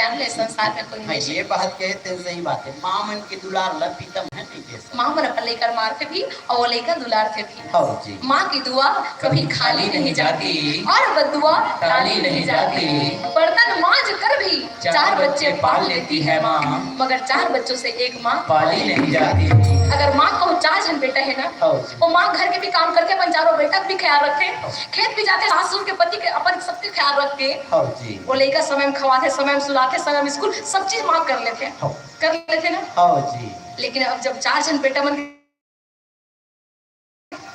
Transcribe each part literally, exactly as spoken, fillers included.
ज्ञान ले संसार में कोई हाँ, नहीं। ये बात कहे ते सही बात है। माँ मन के दुलार ला पीतम है नहीं दे सकते। माँ मन अपन लइका मारथे भी अउ वो लइका दुलारथे भी। हाँ जी। माँ की दुआ कभी खाली नहीं जाती और बद्दुआ टाली नहीं जाती। बर्तन मांज कर भी चार बच्चे पाल लेती है माँ, मगर चार बच्चों से एक माँ पाली नहीं जाती। अगर माँ कहूँ चार झन बेटा है ना, हाँ जी। वो माँ घर के भी काम करके अपन चारों बेटा के भी ख्याल रखथे, खेत भी जाथे, सास ससुर के, पति के, अपन सबके ख्याल रखथे। हाँ जी। वो लइका समय में खवाथे, समय में सुलाथे, समय में स्कूल, सब चीज माँ कर लेथे, हाँ। कर लेथे ना। हाँ जी। लेकिन अब जब चार झन बेटा मन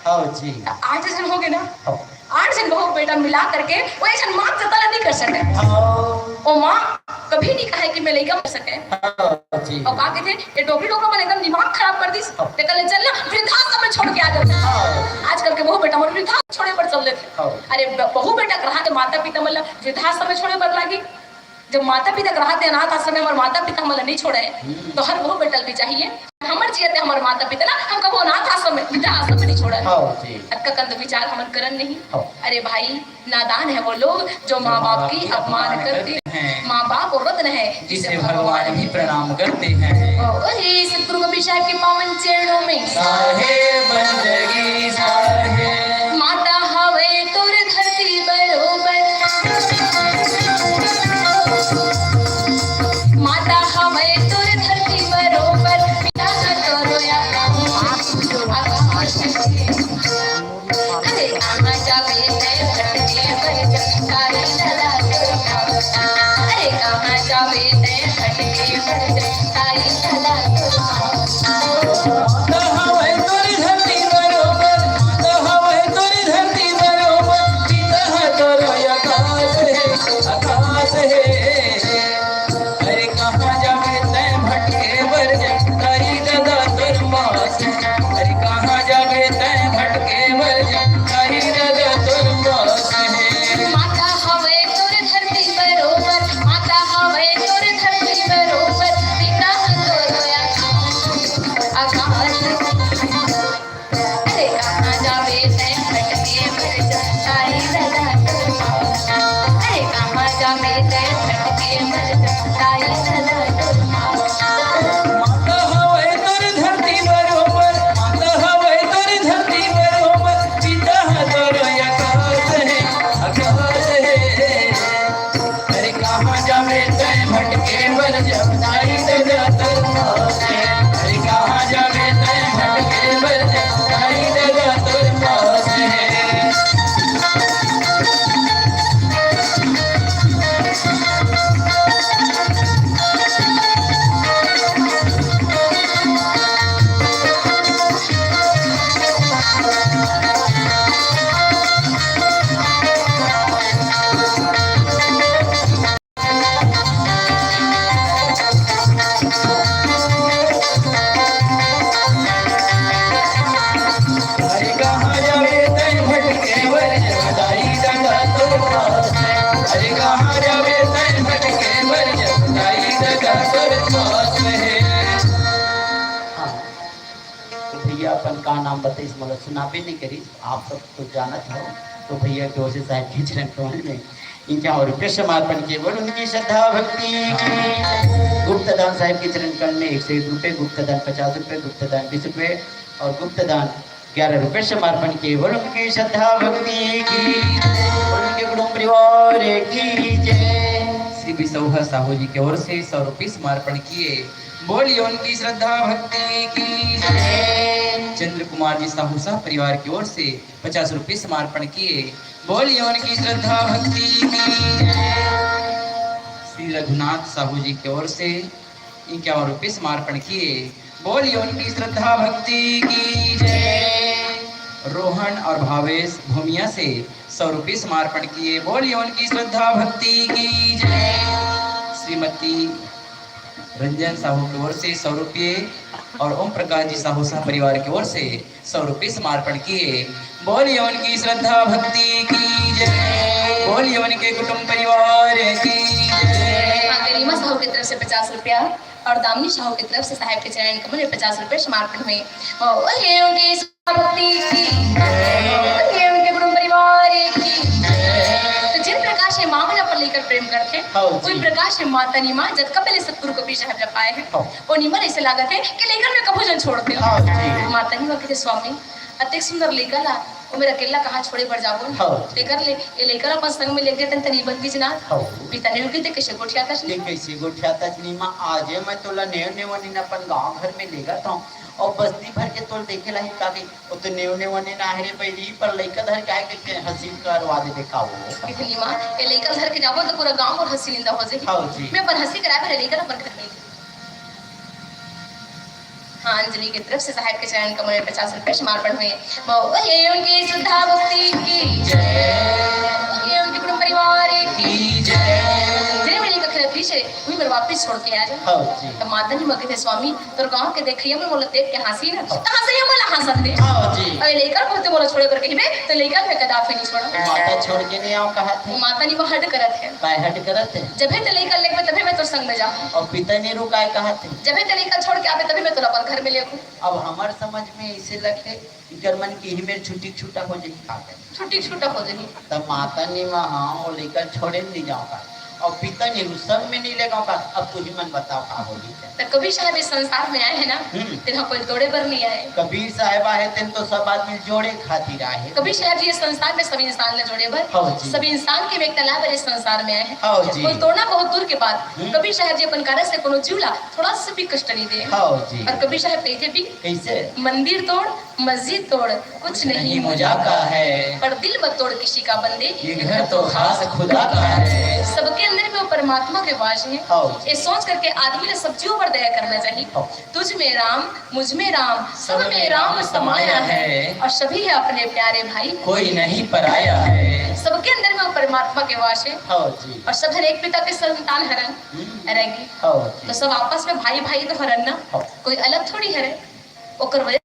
हाँ जी। आठ झन हो गए ना, हाँ। आठ झन बहू बेटा मिला करके वो एक झन माँ के जतन नहीं कर सके। हाँ। वो माँ कभी नहीं कहे कि मैं लइका कर सके। हाँ जी। और का कहते, ये डोकरी डोकरा मन एकदम दिमाग खराब कर दिस। हाँ। ते कहले चल ना वृद्धाश्रम में छोड़ के आ जाओ। हाँ। आजकल के बहू बेटा मन वृद्धाश्रम छोड़े बर चल देथे। हाँ। अरे ब-, बहू बेटा के रहा के माता पिता मन ला वृद्धाश्रम में छोड़े बर लागी। जब माता पिता के रहा ते अनाथ आश्रम में हमर माता पिता हमन ला नहीं छोड़े, हम्म। तो हर बहू बेटा ल भी चाहिए, हमर जियत हे हमर माता पिता ला हम कभू अनाथ आश्रम में, वृद्धाश्रम में नहीं छोड़े। हाँ जी। अतका कन तो विचार हमन करन नहीं। हाँ। अरे भाई, नादान है वो लोग जो माँ बाप की अपमान करते हैं। माँ बाप वो रत्न है जिसे भगवान भी प्रणाम करते हैं। ओ, हे सतगुरु गोविंद साहब के पावन चरणों में। साहेब बंदगी साहेब। माता हवे तोर धरती बरोबर। माता हवे तोर धरती बरोबर। पिता ह तोरो आकाश। अरे कहाँ जाबे तैं भटके बर जब तारी लला तोर पाँव। अरे कहाँ जाबे तैं भटके बर जब तारी लला तोर पाँव। तो हवै तोर धरती बरोबर, तो हवै तोर धरती बरोबर, पिता ह तोरो आकाश हे, आकाश हे। अरे कहाँ जाबे तैं भटके बर जब तारी लला तोर पाँव। अरे कहाँ जाबे तैं भटके बर जब तारी लला तोर पाँव हे। माता हवै तोर धरती बरोबर, माता हवै तोर धरती बरोबर, पिता ह तोरो आकाश, आकाश। अरे कहाँ जाबे तैं भटके बर जब तारी लला तोर पाँव। अरे कहाँ जाबे तैं भटके बर जब तारी लला तोर पाँव। माता हवै तोर धरती बरोबर, माता हवै तोर धरती बरोबर, पिता ह तोरो आकाश हे, आकाश हे। अरे कहाँ जाबे तैं भटके बर जब तारी लला तोर पाँव हे। अरे कहाँ जाबे तैं भटके बर जब तारी लला तोर पाँव हे। अरे कहाँ जाबे तैं भटके बर जब तारी लला तोर पाँव हे। अरे कहाँ जाबे तैं भटके बर जब तारी लला तोर पाँव हे। हाँ। तो भैया अपन का नाम बताइस, मोला सुनाबे नहीं करिस, आप सब तो जानत हो। तो भैया के ओर से साहेब के चरण कमल में इक्यावन रुपये समर्पण किए, बोल उनकी श्रद्धा भक्ति की। गुप्त दान साहेब के चरण कमल में एक सौ एक रुपये, गुप्त दान पचास रुपये, गुप्त दान बीस रुपये और गुप्त दान ग्यारह रुपये समर्पण किए, बोल उनकी श्रद्धा भक्ति की, बोल उनके कुटुंब परिवार की जय। श्री बिसौहा साहू जी की ओर से सौ रुपये समर्पण किए, बोलिए उनकी श्रद्धा भक्ति की जय। चंद्र कुमार जी साहू सह परिवार की ओर से पचास रुपये समर्पण किए, बोलिए उनकी श्रद्धा भक्ति की जय। श्री रघुनाथ साहू जी की ओर से इक्यावन रुपये समर्पण किए, बोलिए उनकी श्रद्धा भक्ति की जय। रोहन और भावेश भूमिया से सौ रुपये समर्पण किए, बोलिए उनकी श्रद्धा भक्ति की जय। श्रीमती रंजन साहू की ओर से सौ रुपये और ओम प्रकाश जी साहू सह परिवार की ओर से सौ रुपये समर्पण किए, बोलिए उनकी श्रद्धा भक्ति की जय, बोलिए उनके कुटुंब परिवार की जय। हाँ, गरिमा साहू की तरफ से पचास रुपया और दामिनी साहू की तरफ से साहेब के चरण कमल में पचास रुपये समर्पण हुए। बोलिए उनकी भक्ति की, बोलिए उनके कुटुंब परिवार की। तो जिन प्रकार माँ मन अपन लइका ल प्रेम करथे। हाँ जी। कोई प्रकार से माता नी माँ जतका पहले सतगुरु कबीर साहब ला पाए हे, हाँ। वो निमन ऐसे लागत हे कि लइका ल मैं कभू झन छोड़ देव। हाँ जी। माता नी माँ कहिथे, स्वामी, अतेक सुंदर लइका ला, वो मेर अकेला कहाँ छोड़े बर जाबो? हाँ जी। तेकर ले, ये लइका ला अपन संग में लेके तन तनी बन कीच ना। हाँ। पिता ने कहिथे, कैसे गोठियाथस ये नी माँ? कैसे गोठियाथस नी माँ? आजे मैं तोला नेव नेव नीन अपन गाँव घर में लेगत हँव, अउ बस्ती भर के तोल देखे ला ही का कही, वो तो नेव नेव नीन आहे रे बइरी, पर लइका धर के आए के हँसी करवा देबे का वो? कहिथे, नी माँ, ये लइका धर के जाबो तो पूरा गाँव मोर हँसी निंदा हो जाही। हाँ जी। मैं अपन हँसी कराए बर लइका ला अपन घर में। हाँ, अंजलि के तरफ से साहेब के चरण कमल में पचास रुपए समर्पण हुए। बोलिए उनकी श्रद्धा भक्ति की जय, बोलिए उनके कुटुंब परिवार की जय। जेन मेर लइका खिलत रहिस हे, उही मेर वापिस छोड़ के आ जाए। हाँ जी। तो माता नी माँ कहिथे, स्वामी, तोर गाँव के देखइया मन मोला देख के हँसी ना, हाँ। त हँसइया मन ला हँसन दे। हाँ जी। अउ लइका ल कहते मोला छोड़े बर कहिबे, त लइका ल मैं कदापि नहीं छोड़ँव। माता छोड़ के नहीं आँव कहत हे। माता नी माँ हट करत हे। काय हट करत हे? जभे ते लइका ल लेगबे, तभे मैं तोर संग में जाहूँ। अउ पिता नी रुकाए कहत हे। जभे ते लइका ल छोड़ के आबे, तभे मैं तोला अपन घर में लेगहूँ। अब हमर समझ में ऐसे लगे, इकर मन के ही मेर छुट्टी छूटा हो जाही का करे? छुट्टी छूटा हो जाही। त माता नी माँ, हाँ, वो लइका ल छोड़े नहीं जाँव का, अउ पिता नी रुसन में नहीं लेगँव का। अब तुही मन बताओ का होही ते? त कबीर साहब इस संसार में आए हे ना, हम्म। तेन ह कोई ल तोड़े बर नहीं आए। कबीर साहब आए हे, तेन तो सब आदमी ल जोड़े खातिर आए हे। कबीर साहब जी इस संसार में सब इंसान ला जोड़े बर, हाँ जी। सब इंसान के एकता लाए बर इस संसार में आए हे। हाँ जी। कोई ल तोड़ना बहुत दूर के बात। हम्म। कबीर साहब जी अपन कार्य से कोनो जीव ला थोड़ा सा भी कष्ट नहीं दे। हाँ जी। अउ कबीर साहब कहिथे भी, कैसे? मंदिर तोड़, मस्जिद तोड़, कुछ नहीं मुझा का है। पर दिल मत तोड़ किसी का बंदे, ये घर तो खास खुदा का है। सबके अंदर में वो परमात्मा के वास हे। हाँ। ये सोच करके आदमी ला सब जीव पर दया करना चाहिए। हाँ। तुझ में राम, मुझ में राम, सब में राम समाया है। अउ सभी है अपने प्यारे भाई, कोई नहीं पराया है। सबके अंदर में वो परमात्मा के वास हे। हाँ जी। अउ सब हर एक पिता के संतान हरन। हम्म। रहेगी। हाँ जी। तो सब आपस में भाई भाई तो हरन ना। हाँ। कोई अलग थोड़ी हरे। ओकर वजह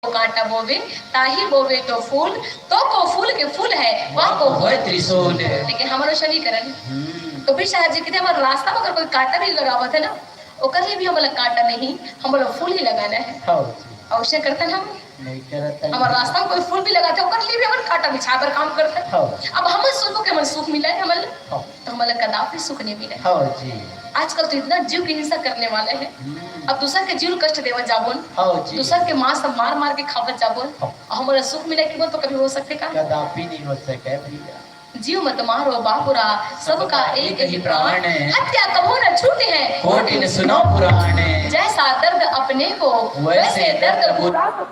वो कांटा बोवे, ताही बोवे तो फूल, तो को फूल के फूल है, वा को होय त्रिशूल। लेकिन हमन ओइसने करन। हम्म। कबीर साहब जी कहिथे, हमर रास्ता में अगर कोई कांटा भी लगावत हे ना, ओकर लिए भी हमला कांटा नहीं, हमला फूल ही लगाना है। हाँ जी। अउ ओइसने करथन हम। नहीं करत हे। हमर रास्ता में कोई फूल भी लगाथे, ओकर लिए भी हमन कांटा बिछाए बर काम करथन। हाँ। अब हमन सोचबो कि हमन सुख मिले हमन ला। हाँ। तो हमला कदापि सुख नहीं मिले। हाँ जी। आजकल तो इतना जीव की हिंसा करने वाला है। हम्म। अब दूसर के जीव ल कष्ट देवत जाबो न, हाँ जी। दूसर के मांस मार मार के खावत जाबो न, हाँ। अउ हमला सुख मिले कि बोल तो कभी हो सकथे का? कदापि नहीं हो सके भैया। जीव मत मारो बापुरा, सबका एक ही प्राण है। हत्या कभू न छूटे है, कोटि न सुनो पुराण है। जैसा दर्द अपने को, वैसे दर्द बुरा को।